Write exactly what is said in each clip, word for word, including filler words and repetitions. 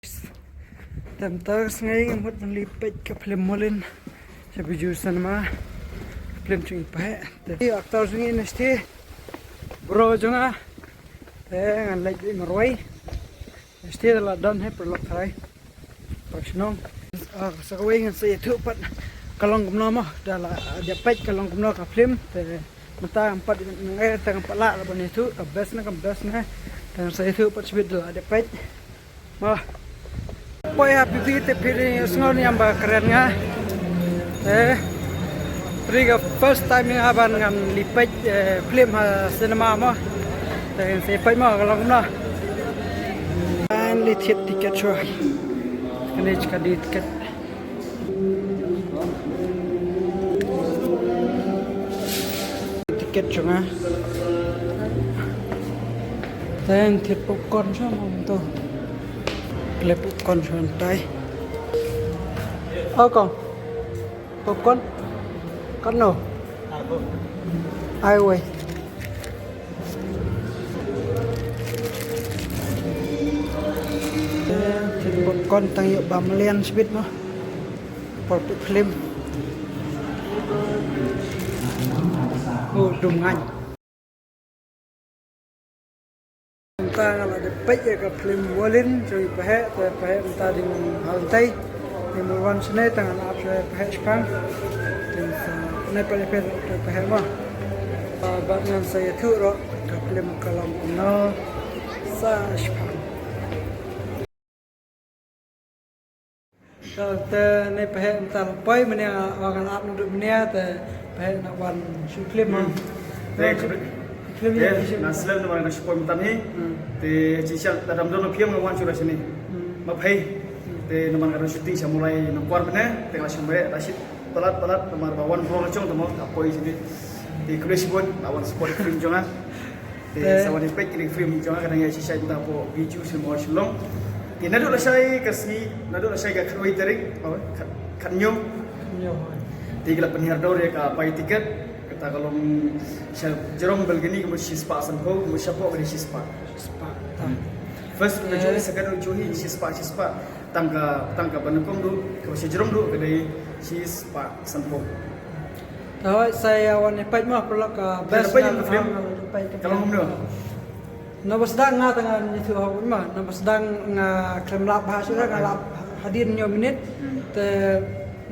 Te mynta ka sngi nga mut ban leit peit ka film Molin sha Bijou Cinema. Film jong i Paheh. Te i actor jong ngi na shatei, bro jong nga. Te ngan leit beit marwei. Na shatei da la don hi paralok tharai. Paralok shnong. Ah, sa kawei ngan sa ïathuh pat ka long kumno mo, da la dep peit ka long kumno ka film. Te mynta ngam pat, nang eh te ngam pat lah ban ïathuh ka best ne kam best ne. Te ngan sa ïathuh pat shibit da la dep peit. Mo. Poi ha phi phi te phi ïohsngew ne em ba kren nga. Eh. Phi ka first time ïa nga ban ngan leit peit, eh, film ha cinema mo. Te ngan sa peit mo ka long kumno. Ngan leit thied tiket shuwa. Kane ka dei tiket. Tiket jong nga. Te ngan thied popcorn shuwa mo to. Khlem popcorn shuwa tai. Oh, kong. Popcorn? Katno? Ai wei. Te, te popcorn tang ïoh ba malian shibit mo. Por peit film. Oh, dum ngan. Mynta nga la dep peit ïa ka film Molin jong i Paheh, te Paheh mynta dang hangtei. Te mut wan shane te ngan ap sha Paheh shipang. Te mynta nai peit ïa Paheh mo. Ba, ba ngan sa ïathuh ruh ka film ka long kumno sa shipang. Te, te ne Paheh mynta la poi, mynne nga wan ngan ap naduh mynne te Paheh nga wan shu film mo. Hmm. Te, film te, ïa shu film. Nga slem namar nga shu poi mynta hi. Hmm. Te jingshisha lada ym don film nga wan shu ruh shane. Hmm. Ma Paheh. Hmm. Te namar nga don shooting sha Mawlai Nongkwar mynne, te nga la shu mareh, la shit palat palat namar ba wan bro la jong te mo, nga poi shane. Te khublei shibun, la wan support film jong nga. Te, te sa wan ïa peit kine ki film jong nga ka dang ïa shisha mynta hapoh Bijou Cinema Hall Shillong. Te naduh lashai ka sngi, naduh lashai ka khatwei tarik, oh, khat, khathynñiew. Khathynñiew, oh. Te ki la pynhiar dor ïa ka bai tiket, kata ka long sha jrong balcony ka mut shispah sanphew, ka mut shapoh ka dei shispah. Shispah, ta. Hmm. First ka jong hi, second ka jong hi, shispah, shispah. Tang ka, tang ka ba nyngkong duh, kaba sha jrong duh ka dei shispah sanphew. Te hooid, sa ïa wan ïa peit mo, paralok, ka best. Peit ïa ka film. Ka long kumno? Naba sdang nga tang ngan ïathuh hok mo, naba sdang nga khlem lap bha shuh, nga lap hadien hynñiew minit. Hmm. Te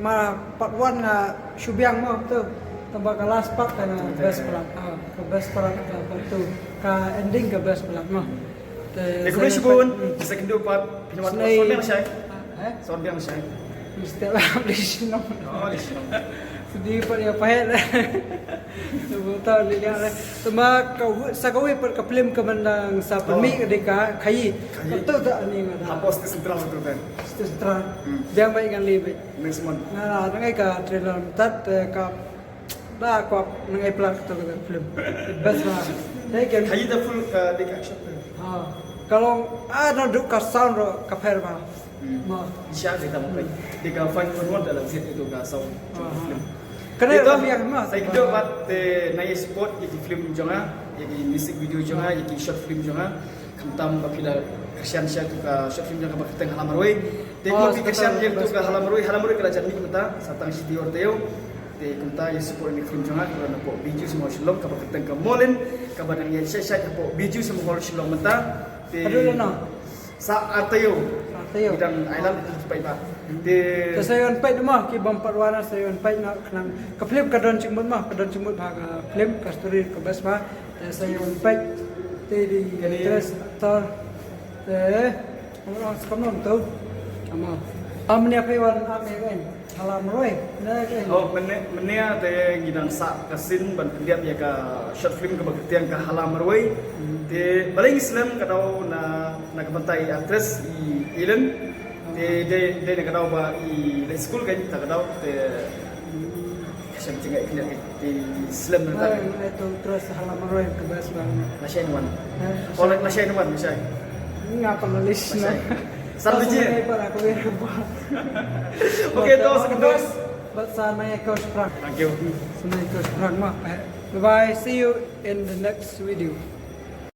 ma part one nga shu biang mo to. Tang ba ka last part ka best palat. Ha, ka best palat ka part two. Ka ending ka best palat mo. Te khublei shibun, sa ïakynduh pat. Phi wan, sa wan biang lashai? Eh? Sa wan biang lashai? Mesti lah beli shnong. Oh, beli shnong. Sedih pat ïa Paheh. Tang ba kawei, sa kawei pat ka film ka ban dang sa pynmih ka dei ka Khaii. Khaii. Kata da ani nga da. Hapoh City Central tu kan. City Central. Hmm. Biang beit ngan leit beit. Next month. Nga la nang ai ka trailer mynta, eh, ka Da kwah nang ai pla kata ka film. Best ba. Thank you. Khaii da full ka dei ka action film. Ha. Ka long, ah, naduh ka sound ruh ka pher ba. Hmm. Ma. Shisha dei ta ma peit. Dei ka five one one da la visit itu ka sound film. Kane ruh biang ma. Thank you ba te nang ïa support ïa ki film jong nga, ïa ki music video jong nga, ïa ki short film jong nga. Khamtam ba phi la kyrshan sha tu ka short film jong nga kaba kyrteng Hala Marwei. Te kumba phi kyrshan ïa tu ka Hala Marwei, Hala Marwei ka la jan mih mynta, sa tang shi taïew ar taïew. Te kumta ïa support ïa ka film jong nga, kaba na hapoh Bijou Cinema Hall Shillong, kaba kyrteng ka Molin, kaba dang ïa shait shait hapoh Bijou Cinema Hall Shillong mynta. Te sa ar taïew. Ar taïew. Ngi dang ai lad ki peit ba. Te sa ïa wan peit mo, ki bym pat wan sa ïa wan peit noh khnang. Ka film ka don jingmut mo, ka don jingmut bha ka film, ka story ka best bha. Te sa ïa wan peit. Te dei actress, actor. Te, oh, sa kam nong tu. Ama. Am ne phi wan am ne kan. Hala Marwei. Ne kan. Oh, mynne, mynne te ngi dang sah ka scene ban pyndiap ïa ka short film kaba kyrteng ka Hala Marwei. Hmm. Te balei ngi slem ka dei na, na ka bynta i actress i Ellen. Te, te, te na ka dei ba i leh skul kan ta ka dei te. Ka shem jingeh kane te slem na. Ai, ai tu terus Hala Marwei ka best bang. Lashai wan. Eh? Oh, lashai wan, lashai. Nga pang list na. Lashai. Satu je. Para ko. Okay, to, sa kynduh. But sa na ko sprang. Thank you. Sa na ko sprang ma. Bye bye. See you in the next video.